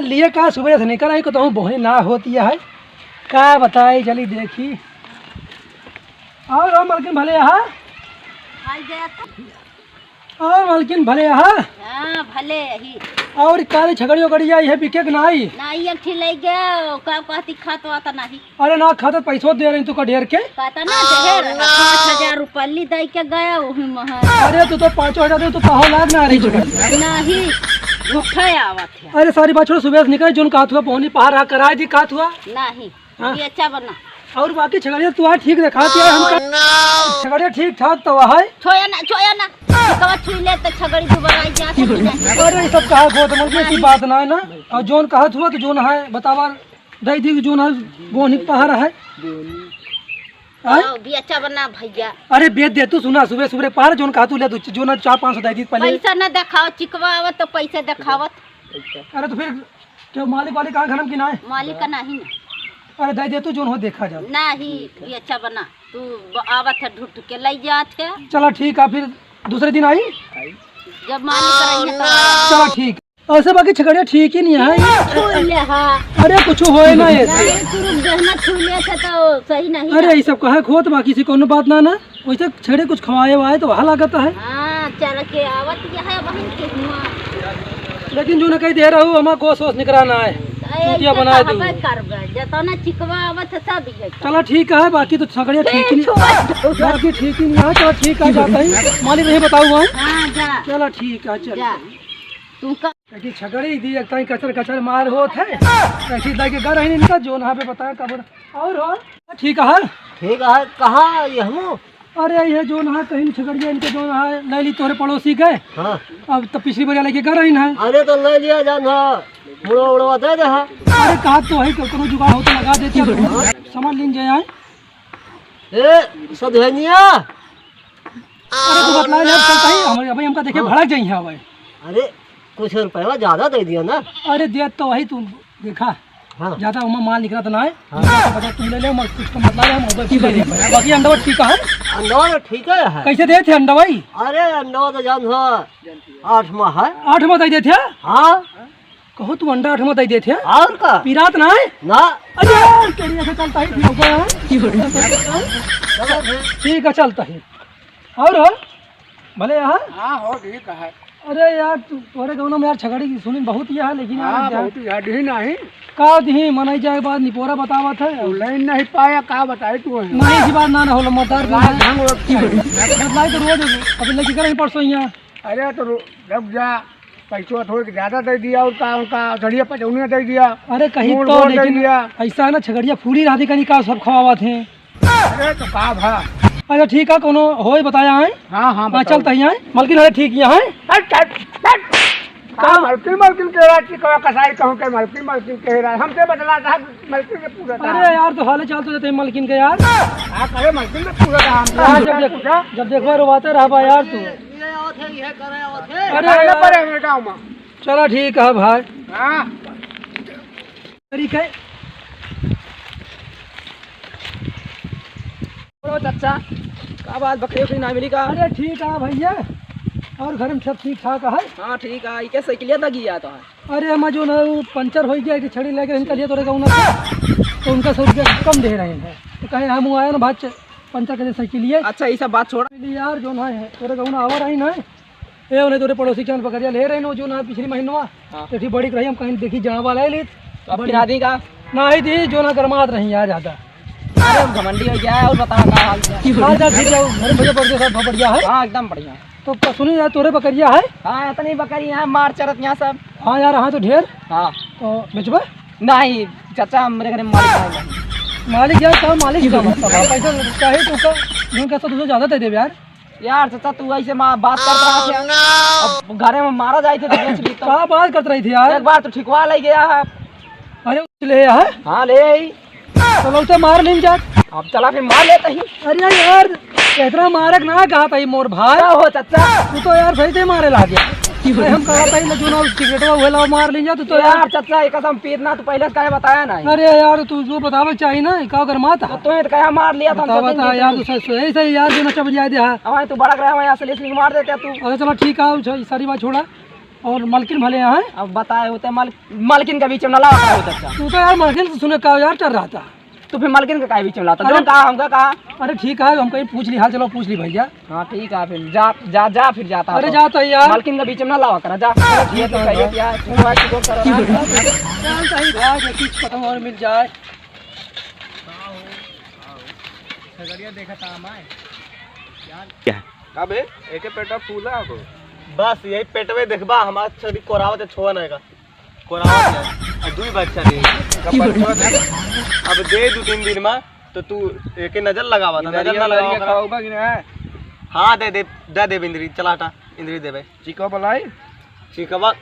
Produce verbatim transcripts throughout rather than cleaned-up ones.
लिए का सुबह से निकल आई, कतहूँ बोहनी ना होती है। का बताई, चली देखी। और, और मलकिन भले यहाँ? आई गया तो। और मलकिन भले यहाँ? हाँ, भले यही। और काली छगड़ी उगड़ी आई है, बिके के नाई? नाई, एक ठी लइ गया, का कहती खात वात नाहीं। अरे ना, खात पैसो दे रही तू का ढेर के। कहता ना, ढेर, पाँच हजार रुपया दइ के गया, वही महर। अरे तू तो पाँचो हजार दे, तू कहो लाग ना रही छगड़ी। नाहीं, झूठा आवत है। अरे सारी बात छोड़, सुबह से निकल, जोन कहत हुआ, बोहनी पहाड़ रहा, कराए दी कहत हुआ। नाहीं। हाँ। ये अच्छा बना। और बाकी छगड़िया तू आ ठीक देखा दिया हमका। छगड़िया ठीक ठाक तो है। छोया ना, छोया ना। कवा छुई ले तो छगड़ी दुबारा आई जात है कि नहीं? अरे ये सब कहा गोद मन की ऐसी बात ना है ना। और जोन कहत हुआ तो जोन है बतावा, दे दी जोन है, बोहनी पहाड़ है। आय? आओ, भी अच्छा बना भैया। अरे बेच दे तू, सुना सुबह सुबह पहाड़ जोन कहा तू ले तू जोन चार पाँच सौ दे दी पहले। पैसा ना देखाओ, चिकवा आवत तो पैसा देखावत। अरे तो फिर क्यों मालिक वालिक कहाँ घरम की ना है? मालिक का नाहीं ना। अरे दे दे तू, जोन हो देखा जाओ। नाहीं, ये अच्छा बना। तू ब-, आवत है ढूंढ के लइ जात है। चला ठीक है, फिर दूसरे दिन आई? जब मालिक का रही है तो। चला ठीक। ऐसे बाकी छगड़िया ठीक ही नहीं है। छू ले, हाँ। अरे कुछ होए ना ये। नाहीं, तू रुक, जहना छू ले थे तो सही नहीं अरे है। ये सब कहे खोत, बाकी से कोनो बात ना ना। वैसे छेड़े कुछ खवाए वाए तो वहाँ लागत है। हाँ, चल के आवत यह है बहन के हुआ। लेकिन जो न कही दे रहू, हमार गोस वोस निकरा ना है। अरे, चूतिया तो बनाए कहबे दू। करबे, जतना चिकवा आवत है सब ये। चला ठीक है, बाकी तो छगड़िया ठीक ही नहीं। छोड़ दो। बाकी ठीक ही नहीं है, चला ठीक है, जाता ही। मालिक नहीं बताऊ है। हाँ, जा। चला ठीक है, चल। जा। तू का ऐसी छगड़ी दी, एक ताई कचर कचर मार होत है। ऐसी लाके घर है इनका, जो ना पे बताया कब। और हो? ठीक है। ठीक है, कहाँ ये हमू? अरे ये जो ना कहीं छगड़िया इनके जो ना ले ली तोहरे पड़ोसी के। हाँ। अब तो पिछली बार लेके घर आई ना। अरे तो ले लिया जान हा, मुड़वा उड़वा दे दे हा। अरे कहा तो है, कोनो जुगाड़ हो तो लगा देते हैं, समझ लीन जाए आए। ए, सधेनिया। अरे तू बतला ले, चलता ही, हम, अबे हमका देखे हाँ। भड़क जाई है अबे। अरे कुछ रुपया ज्यादा दे दिया ना। अरे दे तो वही तू देखा। हाँ। ज्यादा उमा माल निकला तो ना है। हाँ। बता तू ले ले, हम कुछ कम बतला ले, हम ऊपर की ले ले। बाकी अंडा ठीक है? अंडा तो ठीक है। कैसे देत है अंडा भाई? अरे अंडा तो जान हो, आठ माह है। आठ माह दे देत है? हाँ। कहो तू अंडा आठ माह दे देत है? और का? पिरात ना है? ना। अरे यार, तेरी ऐसे चलता ही ठीक है। चलो फिर। ठीक है, चलता ही। और हो? भले यहाँ? हाँ, हो ठीक है। अरे यार, तू, तोरे गाँव में यार छगड़ी की सुनी बहुत ये है, लेकिन यार हाँ, क्या बहुत यार, ढी नहीं। का दी, मनई जाए बाद निपोरा बतावत है। तू लाइन नहीं पाया, का बताई तू है? नहीं, इसी बात ना, ना होला, मतदार रात कौन है? ढंग और बतलाई तो रोज, अभी लेके करें परसों यहाँ। अरे तो रो-, रुक जा, पैसवा थोड़े ज्यादा दे दिया और का, उनका अधड़िया पचौनिया दे दिया। अरे कहीं मोड़ तो, मोड़ दे लेकिन दिया। ऐसा है ना, छगड़िया फूली रहती कहीं का सब खवावत हैं। अरे तो का भा? अच्छा ठीक है, कोनो होए बताया है। हाँ, हाँ, हाँ, बताओ। चलता ही है। मलकिन हरे ठीक ही है। हट, हट, हट। का मलकिन, मलकिन के रहा, चिकवा कसाई कहूँ के मलकिन, मलकिन के रहा। हमसे बतला था, मलकिन के पूरा था। अरे यार, तो हाले चाल तो देते हैं मलकिन के यार। हाँ, करे मलकिन के पूरा था। हमसे हाँ, जब देख, पूछा। जब देखबा रोवाते रहबा यार तू। ये आवत है, ये करे आवत है। अरे बताना यार। पड़े हमें गाँव में। चला ठीक है भाई। हाँ। तरीके। बोलो चाचा, का बात, बकरी उकरी ना मिली का? अरे ठीक है भैया, और घर में सब ठीक ठाक है? हाँ ठीक है, इके साइकिलिया दगी जाता है। अरे हम जो ना वो पंचर हो गया कि छड़ी लेके इनका लिए तोरे गाँव ना, तो उनका सौ रुपया कम दे रहे हैं, तो कहे हम आया ना भाई पंचर के लिए साइकिलिया। अच्छा, ये सब बात छोड़ा। यार जो ना है तोरे गाँव ना आवा रही ना, ए, उन्हें तोरे पड़ोसी के बकरिया ले रहे नो, जो ना पिछली महीनवा। हाँ। तो ठीक बड़ी रही, हम कहीं देखी जाना वाला है ली। तो अब बड़ी फिर आदमी का? ना ही दी, जो ना गरमात रही यार ज्यादा। अरे, घमंडी हो गया है, और बता का हाल चाल? हाल चाल ठीक है, घर में भैया बढ़िया, सब बढ़िया है। हाँ, एकदम बढ़िया। तो प-, सुनी यार, तोरे बकरिया है? हाँ, इतनी बकरी है, मार चरत यहाँ सब। हाँ यार, हाँ तो ढेर। हाँ। तो बेचबे? नहीं, चाचा, मेरे घर में मालिक नहीं है। मालिक यार, का मालिक का मतलब है? पैसा चाहे तो का, जो कैसा तुझे ज्यादा दे दे यार। यार चाचा, तू ऐसे मा-, बात करत रहा था। अब घरे में मारा जाए थे तो बेच ली तो। का बात करत रही थी यार? एक बार तो ठिकवा ले गया है। अरे ले है? हाँ, ले आई। तो लौटे मार लीन जात। अब चला फिर मार लेते ही। अरे यार, इतना मारक ना कहा था ये मोर भाई। का हो चाचा? तू तो यार सही से मारे लाग गया। अरे हम कहा था ये जो ना सिगरेटवा वाला मार लीन जात, तू तो यार यार चाचा, ये कसम पीतना तो पहले से काहे बताया नहीं? अरे यार, तू जो बतावे चाहिए ना, का कर माता? तो तू तो कहा मार लिया था, हम बता, सोचे बता नहीं यार, थे। तू सही, सही, सही यार, जो ना चबलिया दे, हाँ। हमारे तू बड़क रहा है, हमारे यहाँ से लेस मार देते तू। अरे चलो ठीक है, छ-, सारी बात छोड़ा। और मलकिन भले यहाँ है। अब बताए होते मल-, मलकिन के बीच में ना लावा होता। अच्छा। तू तो यार मलकिन से सुने का यार डर रहा था। तो फिर मलकिन के काहे बीच में लाता? अरे जौन कहा हमका कहा। अरे ठीक है, हम कहीं पूछ ली, हाल चलो पूछ ली भैया। हाँ ठीक है, फिर जा, जा, जा, फिर जाता अरे तो। जाता ही यार। मलकिन के बीच में ना लावा करा, जा। अरे ठीक ये तो है कहिए यार। कि यार, तू भाई को करो ना। जानता ही भाई, ये चीज खत्म और मिल जाए। खगड़िया देखा था हमारे। क्या? का बे? एके पेटा फूला हो। बस यही पेटवे देखबा, हमार छड़ी कोरावत है, छोआ नहीं का। कोरावत है। अब दुई बच्चा दे। का बच्चा दे? अब दे दू तीन दिन में, तो तू एके नजर लगावा था, नजर ना लगावा करा। खाओगा कि ना? हाँ, दे दे, दे दे इंद्री, चला हटा, इंद्री देबे। चिकवा बोलाई? चिकवा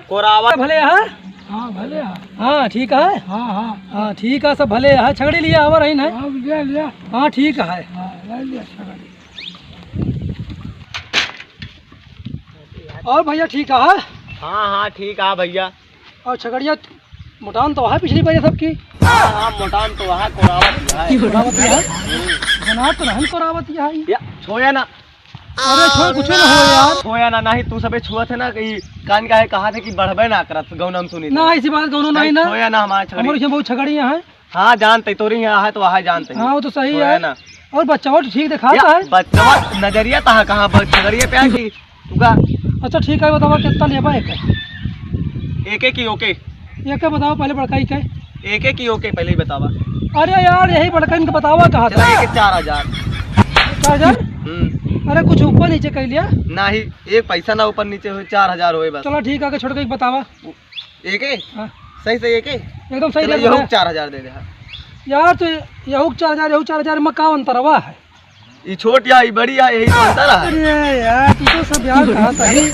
कोरावा। भले है? हाँ, भले है। हाँ, ठीक है। हाँ, हाँ। हाँ, ठीक है, सब भले है। छगड़ी लिया, आवा रही ना? हाँ, लिया, लिया। हाँ, ठीक है। हाँ, ले लिया छगड़ी। और भैया, ठीक है? हाँ, हाँ, ठीक है भैया। और छगड़िया मोटान तो है पिछली बार ये सब की? हाँ, हाँ, मोटान तो है, कोरावत है। कोरावत है? हम्म। बना तो रहन कोरावत है। या, छोया ना। अरे छोड़, कुछ ना हो यार। छोया ना, नहीं तू सबे छुआ थे ना कि कान का है, कहा थे कि बढ़बे ना करत, गौनम सुनी ना, थे। ऐसी बात गौनो नहीं ना। छोया ना हमारे छगड़ी। हमारे यहाँ बहुत छगड़ी है। हाँ, जानते तोरी यहाँ है तो वहाँ जानते हैं। हाँ, वो तो सही छोया है। ना। और बच्चा वो तो ठीक दिखाता या, है। बच्चा नजरिया तहा कहाँ बच छगड़िया पे आएगी? तू का? अच्छा ठीक है, बतावा कितना लेबा एक? एक एक ही ओके। एक का बतावा पहले बड़का ही के। एक एक ही ओके, पहले ही बतावा। अरे यार, यही बड़का इनका बतावा कहा चला, था? एक चार हजार। चार हजार? हम्म। अरे कुछ ऊपर नीचे कह लिया। नहीं, एक पैसा ना ऊपर नीचे होए, चार हजार होए बस। चलो ठीक है, आगे छोड़ के एक बतावा। एक है? हाँ। सही सही एक है? एकदम सही चलो, लग रहा यहू है। चार हजार दे दे, हाँ। यार तो यहू चार हजार, यहू चार हजार में का अंतरवा है? ई छोट या, ई बड़ी या, यही तो अंतर है। अरे यार, तू तो सब यार कहा सही।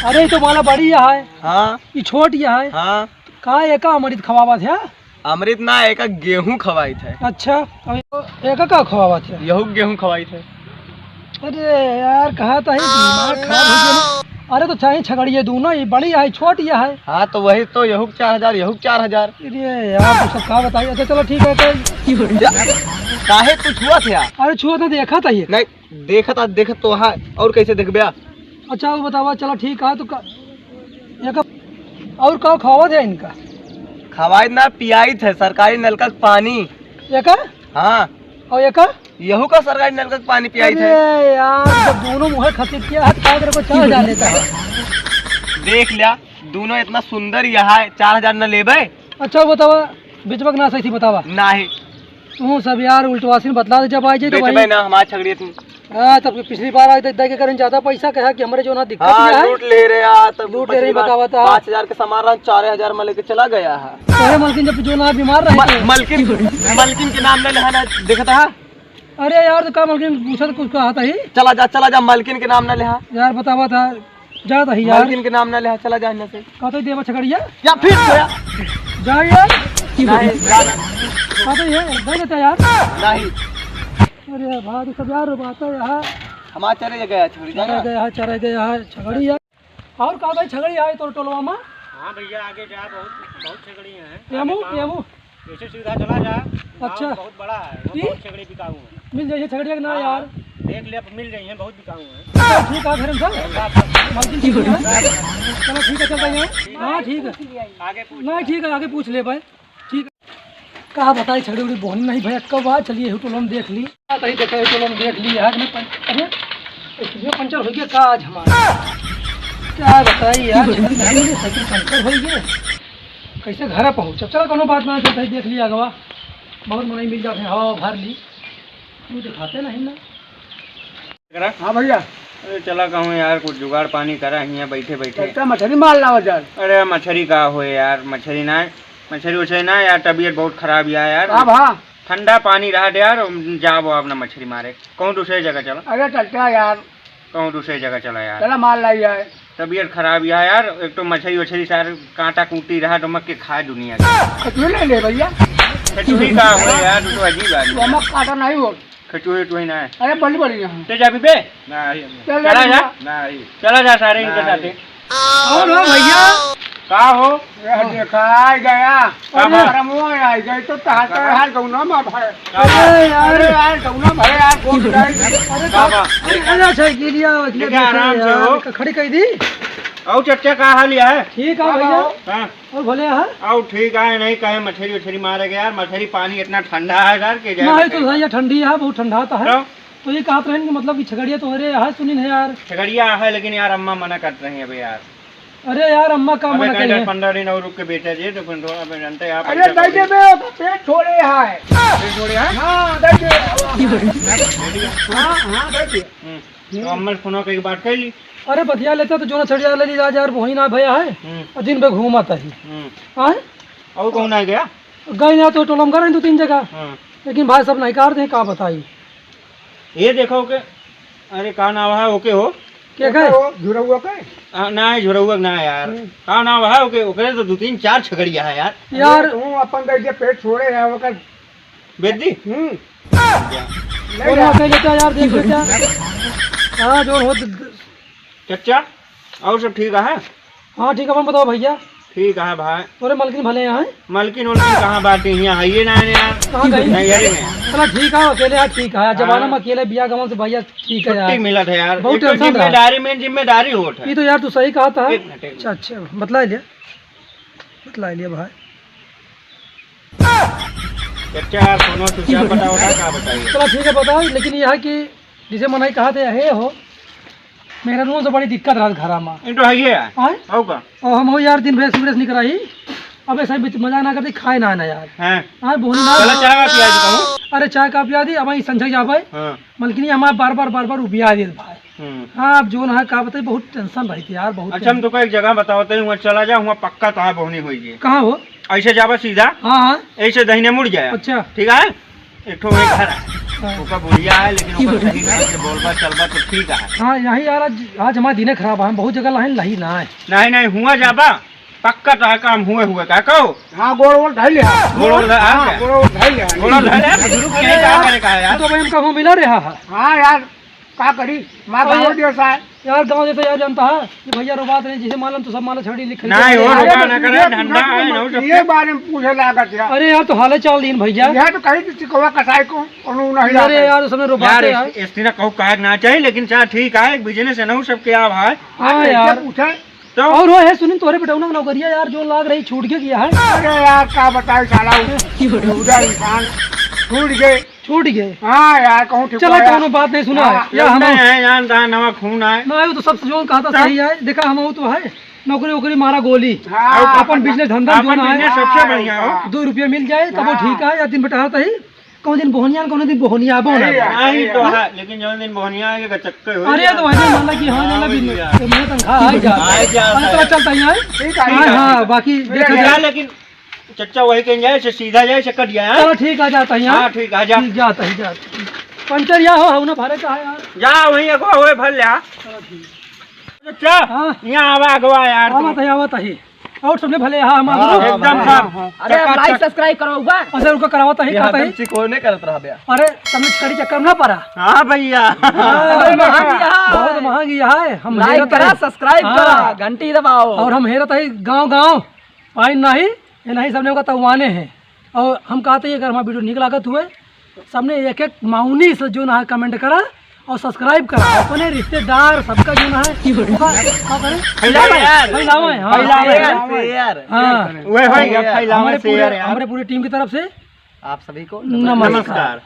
अरे, ई तो माला बड़ी या है। हाँ। ई छोट या है। हाँ। का एका अमृत खवावत है? अमृत ना, एका गेहूं खवाइत है। अच्छा, अब एका का खवावत है? यहू गेहूं खवाइत है। अरे यार, कहा तो है, दिमाग खराब हो गया। अरे तो चाहे छगड़िए दोनों, ये बड़ी है, छोट ये है। हाँ, तो वही तो, यहू के चार हजार, यहू के चार हजार। अरे यार, तू सब का बताई। अच्छा चलो ठीक है, तो या, काहे तू छुआ थे यार? अरे छुआ तो देखा था ये। नहीं, देखा था, देखा तो हाँ, और कैसे देखबे? अच्छा वो बतावा, चलो ठीक है, तो का, ये का, और का खवावत है इनका? खवाई ना, पियाई थे सरकारी नलका के पानी। ये का? हाँ। और ये का? यहू का सरकारी नलका के पानी पियाई थे। अरे यार, जब दोनों मुँहे खसीद किया है, तो का करे को चार हजार लेता है? देख लिया, दोनों इतना सुंदर यहाँ है, चार हजार न लेबे? अच्छा, वो बतावा, बेचबा के ना सही थी बतावा। नाही। तू सब यार उल्टवासिन बतला दे, जब आई जाए तो बेचबे भाई। ना, हमार छगड़ी तू। हाँ, तब पिछली बार आए तो दे के करें ज्यादा पैसा, कहा कि हमरे जो ना दिक्कत हाँ, ये है। लूट ले रहे यार, तब लूट ले रहे पिछली बार बतावा था। पाँच हजार के सामान रहा, चार हजार में लेके चला गया है। अरे मलकिन जब जो ना बीमार रहे म-, तो। मलकिन, मलकिन के नाम ना लेहा ना, देखता है। अरे यार, तो का मलकिन पूछा तो कुछ कहा था ही? चला जा, चला जा, मलकिन के नाम ना लेहा। यार बतावा था, जात ही यार। मलकिन के नाम ना लेहा, चला जा यहाँ से। का तो देवा छगड़िया? या फिर गया। जा यार। नहीं, जा ना। का तो ये, दे देता यार। नहीं। अरे भाई, सब यार बात है यार। हमारा चले गया छगड़ी, जा चले ना। गया है, चले गया है, छगड़ी यार। और का भाई छगड़ी आए तोर टोलवा में? हाँ भैया, आगे जा, बहुत, बहुत छगड़ी हैं। पेमू, आगे गाँव पेमू। ऐसे सीधा चला जा, गाँव अच्छा। बहुत बड़ा है, वहाँ की? बहुत छगड़ी बिकाऊ है। मिल जाइए छगड़िया के ना हाँ, यार। देख ले, अब मिल जाइए, बहुत बिकाऊ है। चल, ठीक है, फिर हम चल। बात कर। मलकिन ठीक है। चलो, ठीक है, चलता ही है। हाँ, ठीक है। आगे पूछ। नहीं, ठीक है, आगे पूछ ले भाई। ठीक है। का बताई, छगड़ी उड़ी बोहनी नहीं भैया, कब आ? चलिए, यही टोलो में देख ली। आ, तही देखा, यही टोलो में देख ली, यहाँ में पं-, अरे, इसमें पंचर हो गया का आज हमारा? क्या बताई यार, छगड़ी नहीं मिली, साइकिल पंचर हो गया। कैसे घर पहुँचब? चलो, कोनो बात ना, चल, भाई, देख लिया अगवा, बहुत मनई मिल जाते हैं, हवा भर ली, तू दिखाते नहीं ना। हाँ भैया। अरे चला कहूँ यार, कुछ जुगाड़ पानी करा हियाँ बैठे बैठे। इतना मछली मार लावा यार। अरे मछली का हो यार, मछली ना, मछली उछली ना यार, तबीयत बहुत खराब यार। हाँ भा। ठंडा पानी रहा दे यार, जाबो अपना मछली मारे, कहूँ दूसरे जगह चला। अरे चलते हैं यार। कहूँ दूसरे जगह चला यार। चला मार लाई यार। तबीयत खराब या यार, एक तो मछली वछली सार कांटा कूटी रहा तो मक्के खाए दुनिया के। खचुए ले ले भैया। खचुए का हो यार, तू तो अजीब आदमी। वो मत काटा नहीं हो। खचुए तो ही ना है। अरे बड़ी बड़ी है। ते जाबी बे? नहीं। चल चला जा। नहीं। चला जा सारे इनके नहीं। साथे। और हो भैया? का हो? ये देखा, आ गया। का बा? अरे, रमुआ आ गए, तो तहार, तहार गौना में भरे। का बा? अरे यार। अरे यार, गौना भरे यार, गोट गए। अरे का बा? अरे, अरे, अच्छा, गिरिया, लेके आराम से यार, हो। खड़ी कर दी। और चच्चा, का हाल है? ठीक है भैया। हाँ। और भले है? और ठीक है, नहीं कहे मछरी उछरी मारे गए यार, मछरी पानी इतना ठंडा है यार, के जाए नहीं मछरी तो भैया, ठंडी है, बहुत ठंडा तो है। तो? तो ये कहत रहन कि मतलब कि छगड़िया तो अरे है, सुनिन है यार। छगड़िया है, लेकिन यार अम्मा मना करत रही अबे यार। अरे यार, अम्मा का अबे मना कहीं करी दस है? पन्द्रह दिन और रुक के बेचा जे, तो फिर थोड़ा फिर जानते हैं आप, अरे पैसा दे दे कौड़ी। बे, पेट छोड़े है। पेट छोड़े है? हाँ, दे दे। हाँ, हाँ, दे दे। हम्म। तो अम्मा से फोन कइके बात कर ली। अरे बतिया लेते तो जो ना छड़िया ले ली, आज यार वही ना भैया है। हम्म। और दिन भर घूमत है। हम्म। आए? और कौन आ गया? गए ना तो टोलम कर दो तीन जगह। हाँ। लेकिन भाई सब नहीं काट दे, का बताई। ये देखो के, अरे का नाम है ओके हो? क्या कहे? हो, झुरौआ के? आ, ना है झुरौआ ना है यार। हम्म। का नाम है ओके? ओकरे तो दो तीन चार छगड़िया है यार। यार। तू अपन दे दे, पेट छोड़े है ओकर। बेच दी? हम्म। ले कौन जा। बात है लेता यार, देख लेता। हाँ, जो हो द-, द-, चच्चा, और सब ठीक है? हाँ, ठीक है, अपन बताओ भैया। ठीक है भाई। तोरे मलकिन भले यहाँ है? मलकिन उलकिन कहाँ बाटे? यहाँ है ये ना है यार। कहाँ गई? नहीं, अरे नहीं। चलो ठीक है, अकेले है, ठीक है। जमाना हाँ। में अकेले बिया गवन से भैया ठीक है छुट्टी यार। मिलत है यार। बहुत एक तो tension रहा। जिम्मेदारी में जिम्मेदारी होत है। ये तो यार तू सही कहा था। एक मिनट, एक मिनट। अच्छा, अच्छा, बतला लिया। बतला लिया भाई। चच्चा यार, फोनो चुपचाप बताओ ना, का बताइए? चलो ठीक है, बताओ, लेकिन यह है कि जैसे मनई कहा थे, हे हो, मेहरानुओं से बड़ी दिक्कत रहत घरा में। इन तो है ही है। आय? आओ का? और हम हो यार, दिन भर सिगरेट नहीं कराई, अब ऐसा भी मजा ना करती, खाए ना, ना यार। हैं? हाँ, बोली ना। चलो, चाय वाय पिया दी कहूँ। अरे, चाय का पिया दी, अब यहीं संझा जाबे। हाँ। मलकिनी हमारे बार बार, बार बार उबिया देत भाई। हम्म। हाँ, अब जो ना का बताई, बहुत tension रही थी यार, बहुत अच्छा, हम tension। तो एक जगह बताओ, तो वहाँ चला जा, वहाँ पक्का तोहार बोहनी होई जी। कहाँ हो? ऐसे जाबा सीधा, हाँ, हाँ। ऐसे दहिने मुड़ जाए। अच्छा। ठीक है, एक ठो वही घर है, हाँ। ओकर बुढ़िया है, लेकिन ओकर सही ढंग से बोलबा चलबा तो ठीक है। हाँ, यही यार, आज, आज हमारा दिने खराब है, हम बहुत जगह लाइन लही ना है। नहीं, नहीं, हुआ जाबा, पक्का तो है काम हुए हुए का, कहो। हाँ, गोड़ वोड़ धइले है। गोड़ वोड़ धइले है, हाँ, क्या? गोड़ वोड़ धइले है। गोड़ वोड़ धइले है, बुजुर्ग के का करे का है यार? तो भाई, हम कहूँ मिला रहा है। हाँ यार, का करी? माँ अरे गाँव यार, जैसा है। यार, गाँव जैसा यार, जानता है कि भैया रोबात नहीं, जिसे मालूम तो सब माला छड़ी लिख नहीं हो, अरे रोबा तो ना करे, तुझे धंधा पूछे है, तुम ना ये सब। बारे में पूछे लागत यार। अरे यार, तो हाले चाल दीन भैया। यह तो कही कि चिकवा कसाई को कोनो नहीं अरे लागत। यार, उसमें रोबात यार, है यार। इस, इस तरह कहू कहे ना चाहिए, लेकिन चाहे ठीक है, एक business है ना, सबके आप है। हाँ अरे यार। पूछे। तो? और वो है, सुनिन, तोहरे बेटौना के नौकरिया यार, जो लाग रही, छूट गया है। अरे यार, का बताई साला, उ बेहुदा इंसान छूट गए। छूट गए? हाँ यार, कहूँ ठीक चला, है। कौनो बात नहीं सुना। हाँ। या हम लौटे हैं, जान रहा, नवा खून आए। ना, वो तो सबसे जो कहा था हाँ। सही है, देखा, हम वो तो है, नौकरी वोकरी मारा गोली। हाँ। अपन business धंधा जो अपन ना है। Business सबसे बढ़िया हो। दो रुपया मिल जाए, तब वो हाँ। ठीक है, या दिन बेटा आता ही, कौन दिन बोहनिया, कौन दिन बोहनिया, बोहनिया। सही है, नहीं सही तो है। है, लेकिन जो दिन बोहनिया आएगा, चक्कर हो अरे, जाएगा। तो वही मामला कि हाँ, हाँ, वाला भी भैया। तो मेरे तनख्वाह आ ही जाता है। आ ही जाता अरे, तो है। चलता ही है। ठीक है, हाँ, ठीक है, हाँ, ठीक है। बाकी देखा ठीक है, जाए। लेकिन चच्चा वही कहीं जाए, से सीधा जाए, से कट जाए, हाँ? चलो, ठीक, आ जाता है, हाँ? हाँ, ठीक, आ जा। ठीक, जाता है, जाता है। पंचर या हो, हो ना, भरे का है यार। जा, वहीं एक हुए भर ले, हाँ। चलो, ठीक। चच्चा, हाँ। यहाँ आवा, अगवा यार, आवत है, आवत है। और सबने भले, हाँ, हम हाँ, एकदम हाँ, साफ। हाँ। अरे, आप चकाचक। Like, subscribe करो, हुआ? अच्छा, उनका करावत है, ये कहता हरदम है। चिकोने करत रहा बे। अरे, सबने छड़ी चक्कर में ना पड़ा। हाँ, भैया। हाँ, बहुत महंगी है। बहुत महंगी है। हम like मेहनत करा, है। Subscribe हाँ। करा, घंटी दबाओ। और हम हेरत है गाँव, गाँव। पाइन नहीं। ये नहीं, सबने ओका तउआने हैं। और हम कहते हैं, अगर हमारा video नीक लागत हुए, सबने एक एक माउनी से जो ना comment करा और subscribe करा, अपने रिश्तेदार सबका जो ना है, ओका, का करें? फैलावे यार। फैलावे, हाँ। फैलावे यार। हाँ। वह भाई, फैलावे हमारे पूरे, यार। हमारे पूरी team की तरफ से आप सभी को नमस्कार। नमस्कार।